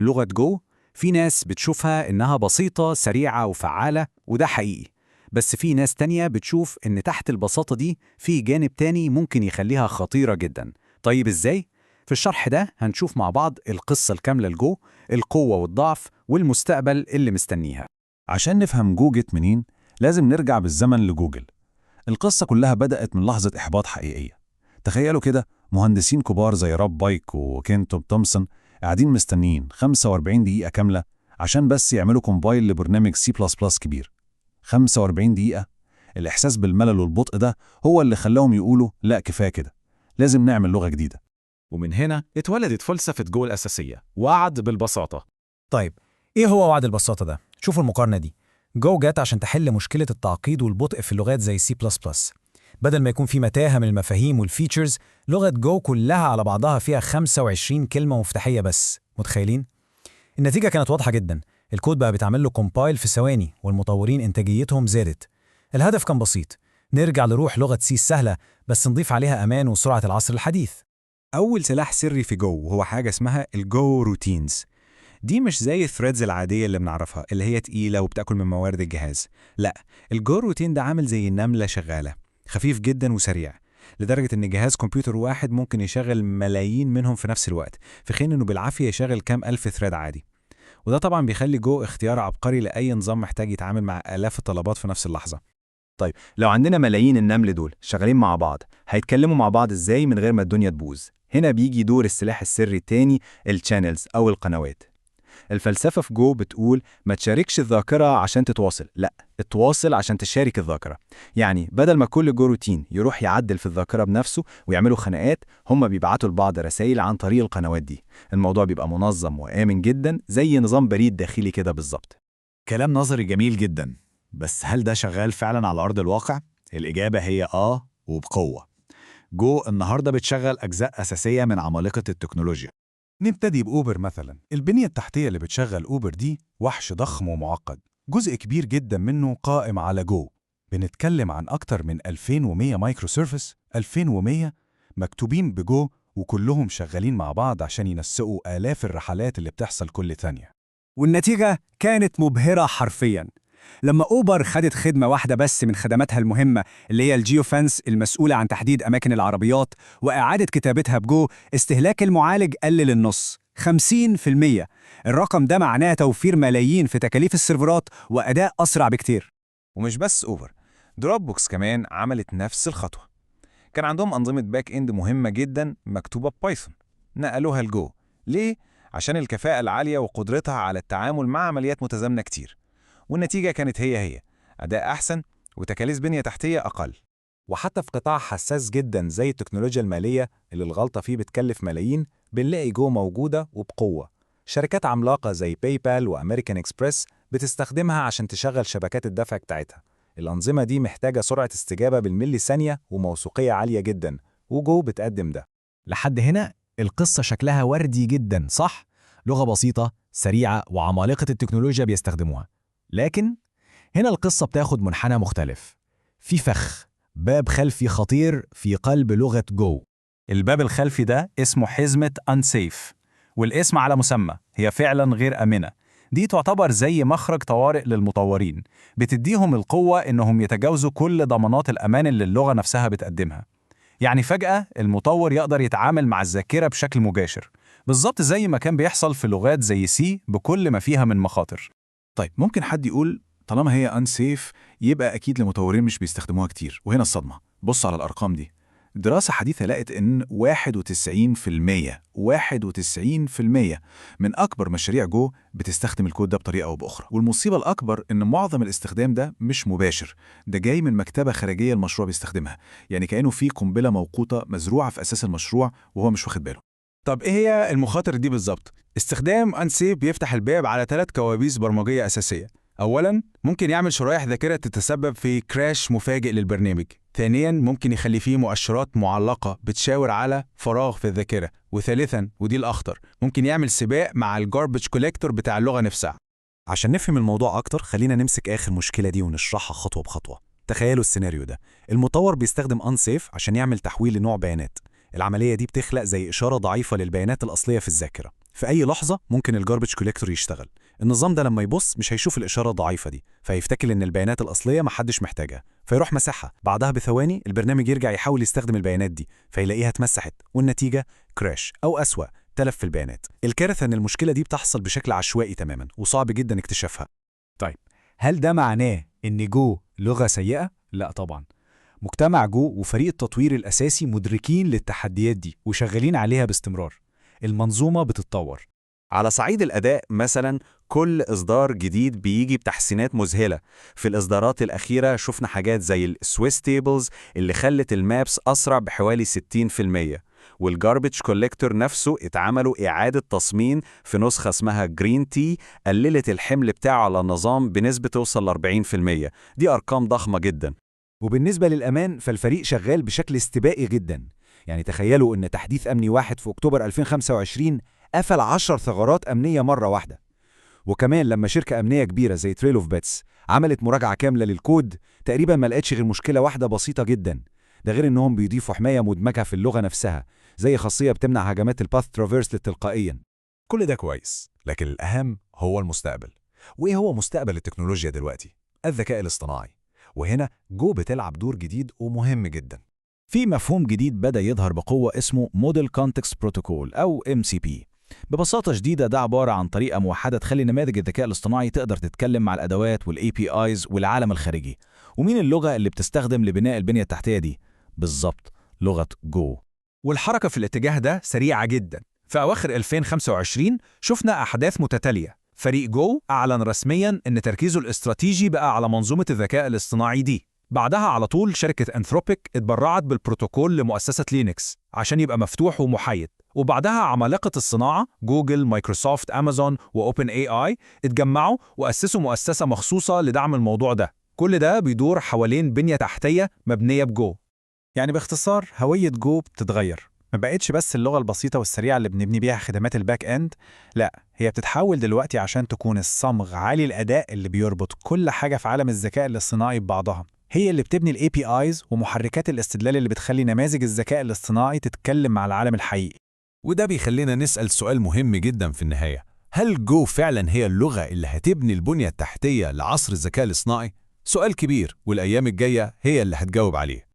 لغة Go في ناس بتشوفها إنها بسيطة، سريعة وفعالة، وده حقيقي. بس في ناس تانية بتشوف إن تحت البساطة دي في جانب تاني ممكن يخليها خطيرة جدا. طيب إزاي؟ في الشرح ده هنشوف مع بعض القصة الكاملة ل Go، القوة والضعف والمستقبل اللي مستنيها. عشان نفهم Go جت منين، لازم نرجع بالزمن لجوجل. القصة كلها بدأت من لحظة إحباط حقيقية. تخيلوا كده مهندسين كبار زي روب بايك وكين تومسون قاعدين مستنيين 45 دقيقة كاملة عشان بس يعملوا compile لبرنامج سي بلس بلس كبير. 45 دقيقة! الإحساس بالملل والبطء ده هو اللي خلاهم يقولوا: لا، كفاية كده، لازم نعمل لغة جديدة. ومن هنا اتولدت فلسفة Go الأساسية، وعد بالبساطة. طيب، إيه هو وعد البساطة ده؟ شوفوا المقارنة دي. Go جت عشان تحل مشكلة التعقيد والبطء في اللغات زي سي بلس بلس. بدل ما يكون في متاهة من المفاهيم وال features، لغة Go كلها على بعضها فيها 25 كلمة مفتاحية بس. متخيلين؟ النتيجة كانت واضحة جدا، الكود بقى بيتعمل له compile في ثواني، والمطورين إنتاجيتهم زادت. الهدف كان بسيط، نرجع لروح لغة C السهلة، بس نضيف عليها أمان وسرعة العصر الحديث. أول سلاح سري في Go وهو حاجة اسمها ال goroutines. دي مش زي ال threads العادية اللي بنعرفها، اللي هي تقيلة وبتاكل من موارد الجهاز. لا، ال goroutine ده عامل زي النملة شغالة، خفيف جدا وسريع، لدرجة إن جهاز كمبيوتر واحد ممكن يشغل ملايين منهم في نفس الوقت، في حين إنه بالعافية يشغل كام ألف thread عادي. وده طبعا بيخلي Go اختيار عبقري لأي نظام محتاج يتعامل مع آلاف الطلبات في نفس اللحظة. طيب، لو عندنا ملايين النمل دول شغالين مع بعض، هيتكلموا مع بعض ازاي من غير ما الدنيا تبوظ؟ هنا بيجي دور السلاح السري التاني، ال channels أو القنوات. الفلسفة في Go بتقول ما تشاركش الذاكرة عشان تتواصل، لا، اتواصل عشان تشارك الذاكرة. يعني بدل ما كل goroutine يروح يعدل في الذاكرة بنفسه ويعملوا خناقات، هم بيبعتوا لبعض رسائل عن طريق القنوات دي. الموضوع بيبقى منظم وآمن جدا، زي نظام بريد داخلي كده بالظبط. كلام نظري جميل جدا، بس هل ده شغال فعلا على أرض الواقع؟ الإجابة هي آه، وبقوة. Go النهاردة بتشغل أجزاء أساسية من عمالقة التكنولوجيا. نبتدي بأوبر مثلا. البنية التحتية اللي بتشغل أوبر دي وحش ضخم ومعقد، جزء كبير جدا منه قائم على Go. بنتكلم عن أكتر من 2100 microservice، 2100 مكتوبين ب Go، وكلهم شغالين مع بعض عشان ينسقوا آلاف الرحلات اللي بتحصل كل ثانية. والنتيجة كانت مبهرة حرفيا. لما أوبر خدت خدمة واحدة بس من خدماتها المهمة، اللي هي ال geofence المسؤولة عن تحديد أماكن العربيات، وإعادة كتابتها ب Go، استهلاك المعالج قل للنص، 50%. الرقم ده معناه توفير ملايين في تكاليف السيرفرات وأداء أسرع بكتير. ومش بس أوبر، Dropbox كمان عملت نفس الخطوة. كان عندهم أنظمة back end مهمة جدا مكتوبة ب Python، نقلوها ل Go. ليه؟ عشان الكفاءة العالية وقدرتها على التعامل مع عمليات متزامنة كتير. والنتيجة كانت هي هي، أداء أحسن وتكاليف بنية تحتية أقل. وحتى في قطاع حساس جدا زي التكنولوجيا المالية، اللي الغلطة فيه بتكلف ملايين، بنلاقي Go موجودة وبقوة. شركات عملاقة زي PayPal و American Express بتستخدمها عشان تشغل شبكات الدفع بتاعتها. الأنظمة دي محتاجة سرعة استجابة بالملي ثانية وموثوقية عالية جدا، و Go بتقدم ده. لحد هنا القصة شكلها وردي جدا، صح؟ لغة بسيطة، سريعة، وعمالقة التكنولوجيا بيستخدموها. لكن هنا القصة بتاخد منحنى مختلف. في فخ، باب خلفي خطير في قلب لغة Go. الباب الخلفي ده اسمه حزمة Unsafe، والاسم على مسمى، هي فعلا غير آمنة. دي تعتبر زي مخرج طوارئ للمطورين، بتديهم القوة إنهم يتجاوزوا كل ضمانات الأمان اللي اللغة نفسها بتقدمها. يعني فجأة المطور يقدر يتعامل مع الذاكرة بشكل مباشر، بالظبط زي ما كان بيحصل في لغات زي C، بكل ما فيها من مخاطر. طيب، ممكن حد يقول طالما هي unsafe يبقى أكيد المطورين مش بيستخدموها كتير، وهنا الصدمة. بص على الأرقام دي. دراسة حديثة لقت إن 91%، 91% من أكبر مشاريع Go بتستخدم الكود ده بطريقة أو بأخرى. والمصيبة الأكبر إن معظم الاستخدام ده مش مباشر، ده جاي من مكتبة خارجية المشروع بيستخدمها. يعني كأنه في قنبلة موقوتة مزروعة في أساس المشروع وهو مش واخد باله. طب إيه هي المخاطر دي بالظبط؟ استخدام Unsafe بيفتح الباب على ثلاث كوابيس برمجية أساسية. أولاً، ممكن يعمل شرايح ذاكرة تتسبب في crash مفاجئ للبرنامج. ثانياً، ممكن يخلي فيه مؤشرات معلقة بتشاور على فراغ في الذاكرة. وثالثاً، ودي الأخطر، ممكن يعمل سباق مع ال garbage collector بتاع اللغة نفسها. عشان نفهم الموضوع أكتر، خلينا نمسك آخر مشكلة دي ونشرحها خطوة بخطوة. تخيلوا السيناريو ده: المطور بيستخدم unsafe عشان يعمل تحويل لنوع بيانات. العملية دي بتخلق زي إشارة ضعيفة للبيانات الأصلية في الذاكرة. في أي لحظة ممكن ال garbage collector يشتغل. النظام ده لما يبص مش هيشوف الإشارة الضعيفة دي، فيفتكر إن البيانات الأصلية محدش محتاجها، فيروح مسحها. بعدها بثواني البرنامج يرجع يحاول يستخدم البيانات دي، فيلاقيها اتمسحت، والنتيجة crash أو أسوأ، تلف في البيانات. الكارثة إن المشكلة دي بتحصل بشكل عشوائي تماما وصعب جدا اكتشافها. طيب، هل ده معناه إن Go لغة سيئة؟ لا طبعا. مجتمع Go وفريق التطوير الأساسي مدركين للتحديات دي وشغالين عليها باستمرار. المنظومة بتتطور. على صعيد الأداء مثلا، كل إصدار جديد بيجي بتحسينات مذهلة. في الإصدارات الأخيرة شفنا حاجات زي ال Swiss tables اللي خلت ال maps أسرع بحوالي 60%، وال garbage collector نفسه اتعملوا إعادة تصميم في نسخة اسمها Green Tea قللت الحمل بتاعه على النظام بنسبة توصل ل 40%. دي أرقام ضخمة جدا. وبالنسبة للأمان فالفريق شغال بشكل استباقي جدا. يعني تخيلوا إن تحديث أمني واحد في أكتوبر 2025 قفل 10 ثغرات أمنية مرة واحدة. وكمان لما شركة أمنية كبيرة زي Trail of Bits عملت مراجعة كاملة للكود، تقريبا ما لقتش غير مشكلة واحدة بسيطة جدا. ده غير إنهم بيضيفوا حماية مدمجة في اللغة نفسها، زي خاصية بتمنع هجمات ال path traversal تلقائيا. كل ده كويس، لكن الأهم هو المستقبل. وإيه هو مستقبل التكنولوجيا دلوقتي؟ الذكاء الاصطناعي. وهنا جو بتلعب دور جديد ومهم جدا. في مفهوم جديد بدأ يظهر بقوة اسمه Model Context Protocol أو MCP. ببساطة شديدة ده عبارة عن طريقة موحدة تخلي نماذج الذكاء الاصطناعي تقدر تتكلم مع الأدوات وال APIs والعالم الخارجي. ومين اللغة اللي بتستخدم لبناء البنية التحتية دي؟ بالظبط، لغة جو. والحركة في الاتجاه ده سريعة جدا. في أواخر 2025 شفنا أحداث متتالية. فريق جو أعلن رسمياً إن تركيزه الاستراتيجي بقى على منظومة الذكاء الاصطناعي دي. بعدها على طول شركة Anthropic اتبرعت بالبروتوكول لمؤسسة لينكس عشان يبقى مفتوح ومحايد. وبعدها عمالقة الصناعة جوجل، مايكروسوفت، أمازون و OpenAI اتجمعوا وأسسوا مؤسسة مخصوصة لدعم الموضوع ده. كل ده بيدور حوالين بنية تحتية مبنية بجو. يعني باختصار، هوية جو بتتغير. ما بقتش بس اللغة البسيطة والسريعة اللي بنبني بيها خدمات ال back end، لا، هي بتتحول دلوقتي عشان تكون الصمغ عالي الأداء اللي بيربط كل حاجة في عالم الذكاء الاصطناعي ببعضها. هي اللي بتبني ال APIs ومحركات الاستدلال اللي بتخلي نماذج الذكاء الاصطناعي تتكلم مع العالم الحقيقي. وده بيخلينا نسأل سؤال مهم جدا في النهاية: هل جو فعلا هي اللغة اللي هتبني البنية التحتية لعصر الذكاء الاصطناعي؟ سؤال كبير، والأيام الجاية هي اللي هتجاوب عليه.